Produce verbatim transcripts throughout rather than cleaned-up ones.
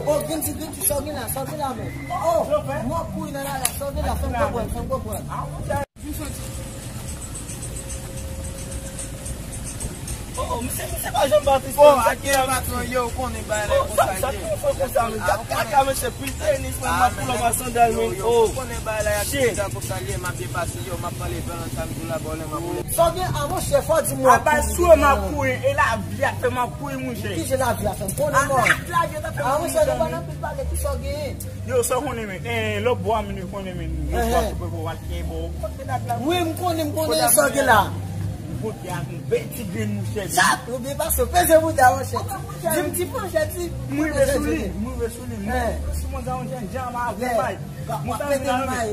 Oh, Grinty, Grinty, sa w gen la, sa w gen la, men. Oh, mwen kouri nan la, sa w gen la, fè m konprann, fè m konprann. Oh, misye, misye pa janm ba Tristan. Oh, misye ake patron, yo, ou konnen bagay la konsa ye. Sa, sa, sa, men, kaka, men, se pil tenis, men, m ap pull up a sandal, men, oh. Ou konnen bagay la, shit, konsa ye, m ap depase, yo, m ap pale Valentine pou la, bòlè, m ap boule. Sa w gen a, monchè, fò di mwen. A baz sou m ap kouri, e lavi a fè m ap kouri, monchè. Ki jan lavi a fè m konnen, mwen? A, monchè, nou pa nan pil pale, ki sa w gen? Yo, sa w konnen, men, eh, lòt bò a, men, nou konnen, men, lòt bò a, sou pèp ou al gen bò. Wi, m konnen, m konnen sa w gen la. M pote ak yon bèl ti grenn, monchè. Sa, ou byen pase, peze bouda, monchè. Di m ti panchè, ti. M rive sou li, m rive sou li. M rive sou mwen, yon jèn jan, m ap bay. Mwen sa vin la, men.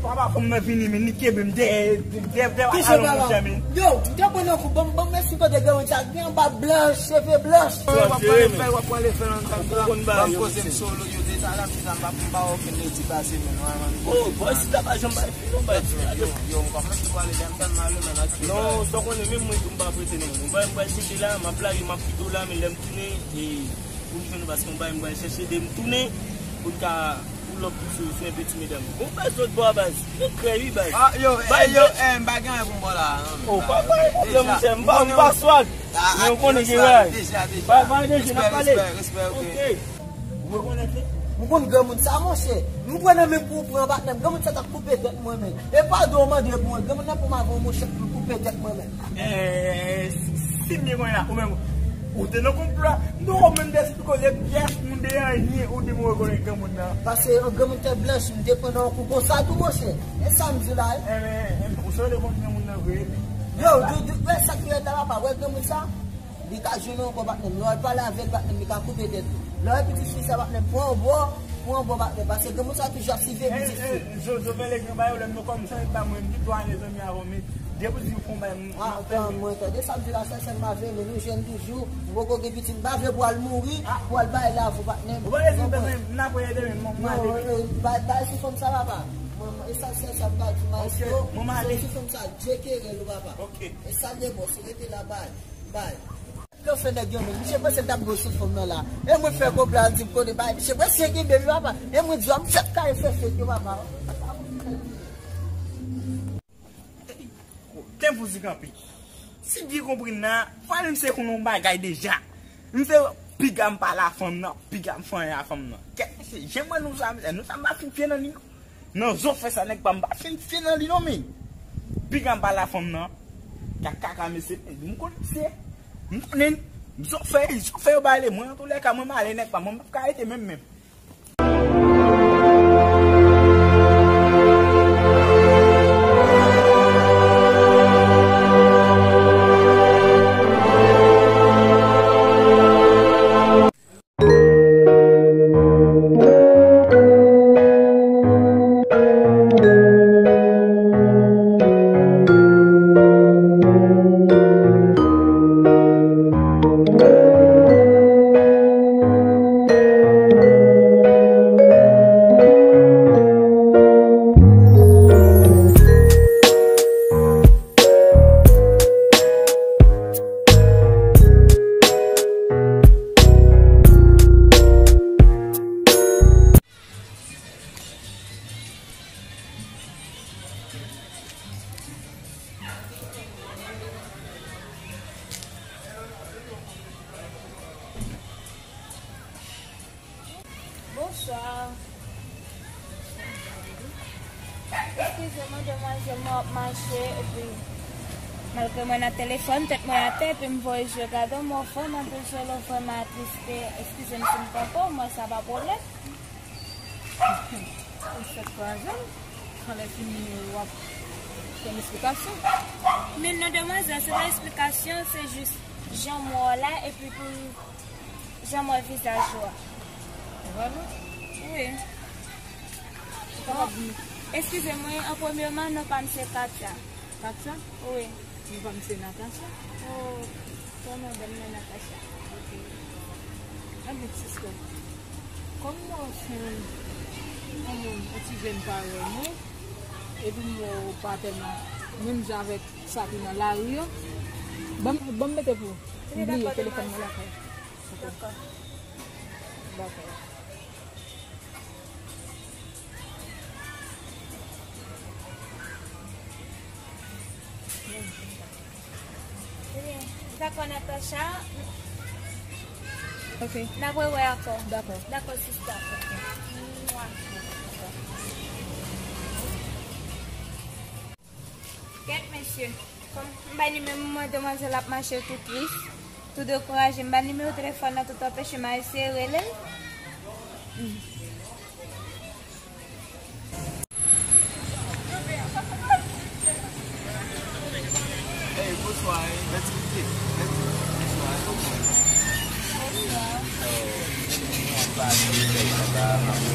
Papa, fanm nan vini, men, li kenbe m dèyè, dèyè, dèyè, alon, monchè, men. Yo, m te pran nan kou, ban m, ban m mèsi kote gen yon tchak, gen anba blanch, cheve blanch. Yo, w ap pale fè, w ap pale fè nan tap la. Ban m poze m sou Lou yo deja la, m di sa m pa, m pa okenn ledi pase, men, nòmalman. Oh, bòy, si ta pa janm bay fi, non, bay fi a, yo. Yo, m kòmanse pale dèm tan mal, men, nan ti. Non, sa w konnen, menm mwen tou, m pa prete, non. Mwen, m pral chèche la, m ap lage, m ap kite w la, men lè m tounen, e, pou m jwenn ou, paske m bay, m pral chèche de m tounen, pou n ka pull up sou, sou enpe ti medam. Bon, baz, lòt bò a, baz. Yo, krè, wi, baz. Ah, yo, eh, yo, eh, m pa gen anyen pou m ba w la, non. Oh, pa, pa gen pwoblèm, monchè. M pa, m pa swag. Men ou konnen gen bagay. Deja, deja. Pa, pa, deja, n ap pale. Respè, respè, respè, ok. Ok. Ou rekonèt li? Ou konn granmoun sa, monchè. M pran nan men pou w pran, patnè m. Granmoun sa t ap koupe tèt mwen, men. E padon w mande pou mwen. Granmoun nan pou m avè yon mouchèt pou l koupe tèt mwen, men. Eh, si m byen konnen la, ou menm, ou te nan konplo a. M te wè w menm desi pou koze pyès moun de anyen, ou di m ou rekonèt granmoun nan. Paske yon granmoun tèt blanch, m te pran nan yon kou konsa tou, monchè. E sa m di w la, wi. Eh, men, eh, ou sou le bon granmoun nan vre, men. Yo, di, di, wè sa ki rèd la, papa, wè granmoun sa? Li ka jwenn yon bò patnè m. Lè w al pale avè l, patnè m, li ka koupe tèt ou. Lè w al pitit fi sa, patnè m, pran yon bò, pran yon bò patnè m. Paske granmoun sa toujou ap siveye pitit fi. Eh, eh, Jojo, fè lè gen bagay ou lè m konn sa, e pa mwen, m pi twa lè zanmi avè w, men depi w di w fè yon bagay, m, m ap fè l. Ah, mwen tande sa m di la, sensèman, vre, men nou jèn toujou, m poko gen pitit, m pa vle pou al mouri, pou al bay lavi w, patnè m. Ou pa bezwen pè, men m nan priyè demen, m, m ale. Non, eh, bay, bay sou fanm sa, papa. Mwen, mwen, e sa, se sa m ka di, maestro. Ok, mwen, m ale. Sou fanm sa, Dye kere l, papa. Ok. E sa l ye, bòs, rete la, bay. Bay. Ke fè nèg yo menm? Misye panse l t ap gwo sou fanm nan la. E mwen fè kòb la, di m konnen bay. Misye prese kenbe m, papa. E mwen di w, m fèk kare fè fèt yo, papa. Ten fouzi kanpe. Si byen konprann nan, fò misye konn yon bagay deja. Misye piga m pale a fanm nan, piga m fè anyen a fanm nan. Kèt mesye, jan mwen nou sa, nou sa m pa fin fè nan li non. Nan zòfè sa nèg pa m pa fin fè nan li non, men. Piga m pale a fanm nan. Kaka, kaka mesye, men m konnen misye. M konnen l. Zòfè, zòfè yo ba ale mwen, antoulèka, mwen m ale nèg pa m, mwen m p ap ka rete menm, menm. Bonswa. Eskize mwen, demwazèl, mwen ap mache, epi malgre mwen nan telefòn, tèt mwen atè, epi m voye je gade w, mwen vrèman bezwen w, vrèman atriste. Eskize m si m kanpe w, mwen sa pa pwoblèm. Ou fèk kwaze m, kanlè fini w ap fè m esplikasyon. Men non, demwazèl, se pa esplikasyon, se jis jan m wè w la, epi pou jan m wè vizaj ou a. Vrèman? Wi. Bon, eskize mwen, an premyeman, non pa m se Katia. Katia? Wi. Non pa m se Natacha. Oh, kòman, bèl mwen Natacha? Ok. Anben, sister, kòman w ap fè Yon moun, yon ti jèn parèy mwen, epi m wè w pa tèlman menm jan avèk sa ki nan lari an. Ban m, ban m mete pou ou. M bliye telefòn mwen lakay. Dakò. Dakò. Ebyen, dakò, Natacha. Ok. N ap rewè ankò. Dakò. Dakò, sista. Ok. Mwa. Kèt, mesye. Kòm m bay nimewo, m wè demwazèl ap mache tou tris, tou dekouraje. M bay nimewo telefòn nan, tout anpeche m a eseye rele l. Hey, bonswa, eh, Bèt Switi. Bèt Switi, bonswa, eh, kòman w ye? Bonswa. Oh, m ap pase, m ap pase.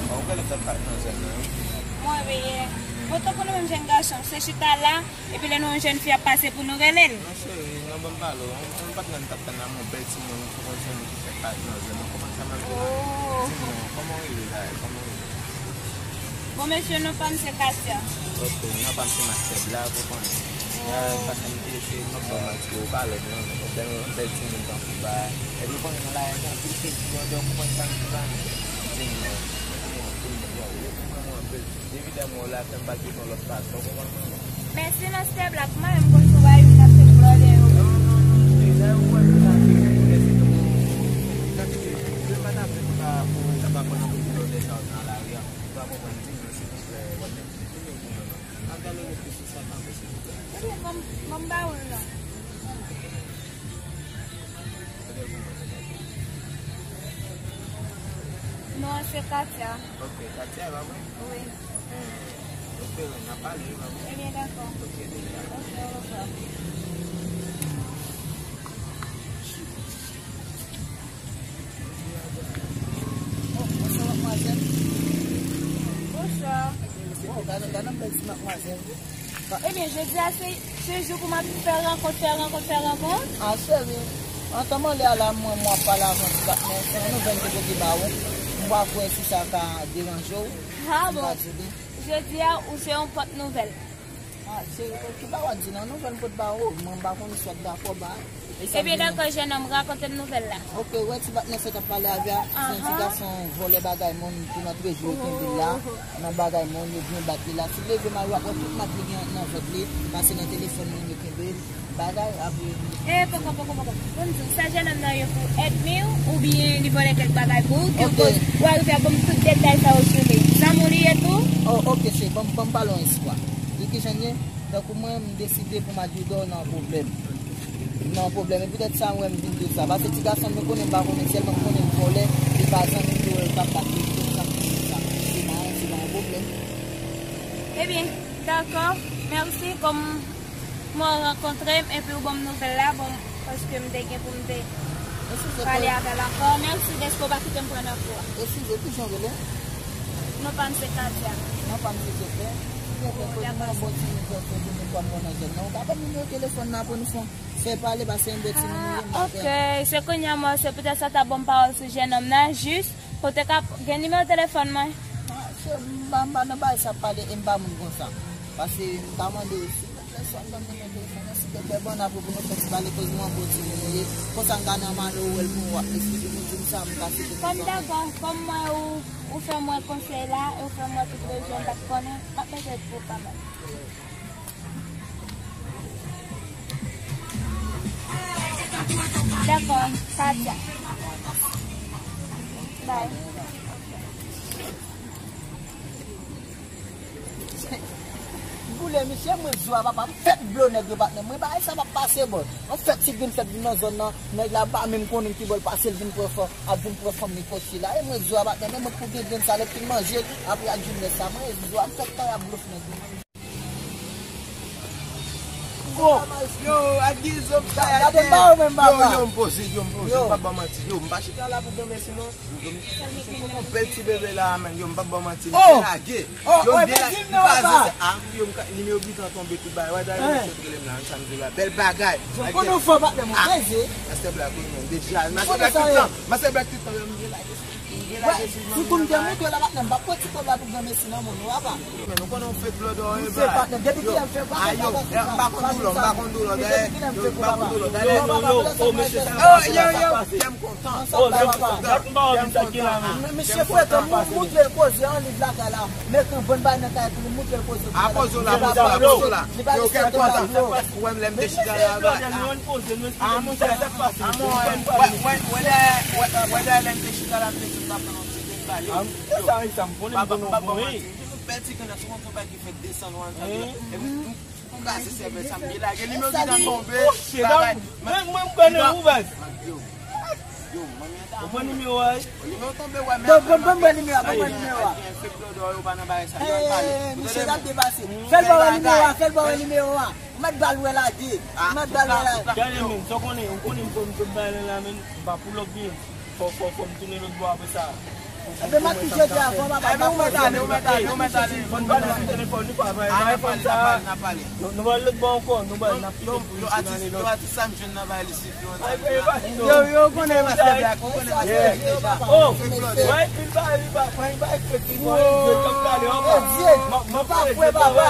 Bon, ou genlè fè pati nan zòn nan, wi. Mwen, wi. Bon, tankou nou menm jèn gason, se chita la, epi lè nou wè yon jèn fi ap pase pou nou rele l. Non, cheri, non, ban m pale w. Yon, yon patnè m t ap tann la, yon bèl timoun, ou konn se yon moun ki fè pati nan zòn nan. Kòman sa m ap di la? Oh. Timoun, kòman w rele la? Kòman w rele? Bon, mesye, non pa m se Katia. Ok, non pa m se Master Black, ou konnen. Oh. Ya, paske m te eseye, m ap ba w manti, ou pa lòt, non, non. Yon bèl, yon bèl timoun tankou w la. Epi ou konnen nan lari a, gen anpil peti blòdè, ou konprann sa m di la, non? Di m non, di m non, di m non, yo, yo konprann mwen anpil. Evidaman, w la fè m pa di w yon lòt fason, w konprann mwen, non? Mèsi, Master Black, mwen menm konn sou bay vin ap fè blòdè yo. Non, non, non, cheri, sa yo wè m la, cheri, ou lèse tou, kantite, yo pa t ap fè m pa pou, pa konn anpil blòdè sa yo nan lari a. Ou pa konprann, di m non, silvouplè, w ap mèt di m non, non, non. N ap gade reflechi sa tankou, silvouplè. Ebyen, ban m, ban m ba w l non. Non, se Katia. Ok, Katia, e pa vre? Wi. Eh, espere n ap pale, e pa vre? Ebyen, dakò. Ok, deja. Ok, orevwa. Oh, bonswa, madmwazèl. Bonswa. Oh, gade, gade yon bèl ti madmwazèl. Ebyen, jodi a se, se jou pou m ap fè rankont, fè rankont, fè rankont. A, cheri, antan m anlè a la, mwen, mwen ap pale avè w ti patnè, se yon nouvèl m te pote ba ou. M pa kwè si sa ka deranje w. A, bon. Jodi a, ou se yon pòt nouvèl. A, cheri, ki bagay w ap di la? Nouvèl m pote ba ou, mwen m pa konn si w ap dakò, ba. Ebyen, dakò, jennonm, rakonte m nouvèl la. Ok, wè ti patnè sa w t ap pale avè a, se yon ti gason vòlè bagay moun ki nan trejou yo kenbe l la, nan bagay moun yo byen bat li la. Si w leve mal, w ap wè tout mak li gen nan vant li, pase nan telefòn moun yo kenbe l, bagay, apre. E, poko, poko, poko. Ban m di w, sa jennonm nan ye pou ènmi w, oubyen li vòlè kèk bagay pou ou, ki w w a rive a ban m tout detay sa yo sou li. Zanmi w li ye tou? Oh, ok, cheri, ban m, ban m pale w yon istwa. E kijan l ye? Tankou mwen, m deside pou m al ede w nan yon pwoblèm. Nan yon pwoblèm. E poutèt sa, m wè m vin di w sa. Paske ti gason m, nou konnen m pa konnen, sèlman m konnen l vòlè, li pa zanmi m, li wè l t ap bat li, poutèt sa m di w sa. Se pa, se pa yon pwoblèm. Ebyen, dakò. Mèsi. Kòm mwen rankontre m, epi w ban m nouvèl la, bon, paske m te gen pou m te pale avè l ankò. Mèsi dèske w pa kite m pran nan kou a. Eskize, kijan w rele? Non pa m se Katia. Non pa m se Jefè. Jefè, kote mwen bon timoun Jefè vini kòm mwen nan zòn nan. Ou ka ban m nimewo telefòn nan pou nou fè, fè pale, paske yon bèl timoun ou ye, m pa pè. Ok, se kounye a mwen, se poutèt sa w t ap ban m pawòl sou jennonm nan, jis, ou te ka gen nimewo telefòn mwen. A, se, m pa, m pa nan bagay sa pale, e m pa moun konsa. Paske m ta mande w, silvouplè, swa ban m nimewo telefòn nan, silvouplè, ban n apre pou nou fè ti pale, koz mwen bon timoun ou ye. Konsa m ka nan malè ou wè l pou w ap esplike m, ou di m sa, m ka site m. Kòm dakò, kòm mwen ou, ou fè mwen konsèy la, e ou fè mwen tout rezon m pa t konnen, m ap mete l pou ou kanmenm. Dakò, Katia. Bye. Boule, misye, mwen zo a papa, m fèk blo nèg yo, patnè. Mwen, bagay sa p ap pase, bò. An fèt, si vin fèt vin nan zòn nan, nèg la pa menm konnen ki bò l pase, l vin pran fanm, ap vin pran fanm li kòchi la. E mwen zo a, patnè, men mwen pou gen grenn sa, lè fin manje, apre ak jounen sa, mwen zo a, m fèk kay ap blof nèg yo. Oh, yo, ak gen zòb sa, gade m pa wè menm, papa. Yo, yo, m poze, yo, m poze, m p ap ba w manti. Yo, m pa chita la pou granmèsi, non. Yo, m, se pou yon bèl ti bebe la, men, yo, m p ap ba w manti, m byen lage. Yo, m byen lage, m pa zeze, a, yo, m ka, nimewo bitan tonbe tout bagay. Wè, dayè, mesye t rele m la, sa m di la, bèl bagay. Mwen konnen w fò, patnè, mwen peze. Master Black, wi, men, deja, Master Black tout tan, Master Black tout tan, yo, m byen lage. Wè, si pou m te montre la patnè, m p ap pran ti kòb la pou granmesi nan moun ou, apa. Men nou konnen w fake blood, wi, bra. Patnè, depi kilè m fake, pa fè bagay konsa. M pa konn doulè, m pa konn doulè, dayè. Depi kilè m fake, papa? Yo, yo, yo, o, mesye, sa pase, sa pase. Kè m kontan. Kè m kontan. Misye frekan, moutre l koze an liv lakay la. Met yon bann bagay nan kay pou li, moutre l koze. Apoze w la, apoze w la, apoze w la. Yo, kè m kontan. Ou wè m lè m te chita la, bra. A, monchè, a, monchè, wè, wè, wè, dayè, wè, wè, dayè, lè m te chita la, m te di m t ap pran yon ti grenn ba yo. Yo, m pa, m pa, m pa manti. Yon bèl ti grenn, sou yon bagay ki fèk desann ou an, sa, epi m, m kraze sèvèl sa, m lage nimewo ki t ap tonbe, bagay. Mwen, mwen, m kwè nan ou, baz. Yo, yo, manmi an ta. Ou pran nimewo a, wi? Nimewo tonbe, wè, men. Bon, bon, bon, bon, nimewo a, bon, bon, nimewo a. Fake blood, yo pa nan bagay sa, yo al pale. Eh, misye t ap depase. Fè l ba wè nimewo a, fè l ba wè nimewo a. Ou mèt ba l wè lage. Ou mèt ba l wè lage. Gade, men, sa w konnen, ou konnen m fò m sot bay la, men, m pa pull up byen. Fò, fò, fò m tounen lòt bò apre sa. Ebyen, m ap touche te avan, papa. Ebyen, ou mèt ale, ou mèt ale, ou mèt ale. Fò n pale sou telefòn, nou pa pale. N ap pale, n ap pale, n ap pale. Nou, nou pral lòt bò ankò, nou pral, n ap kite pou misye nan lòt. Atis sa m jwenn nan bay li sifle yon tan. Yo, yo, konnen pastè Black, ou konnen pastè Black deja. Oh, wè, pil bagay, li pa, wè, li pa fake, li pa fake, yo t ap pale anba. Mwen pa kwè, papa.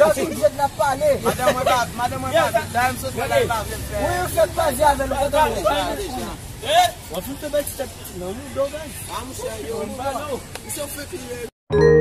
Lòt jou jèt n ap pale. Madanm mwen pa, madanm mwen pa vle. Dayè m sot wè la, li pa vle m fè. Wi, ou fèk kwaze avè l, ou kontan. Deja, deja. W ap fin fè bèl ti tèt piti nan nou, do, guys. Ah, monchè, yo, misye fake li ye.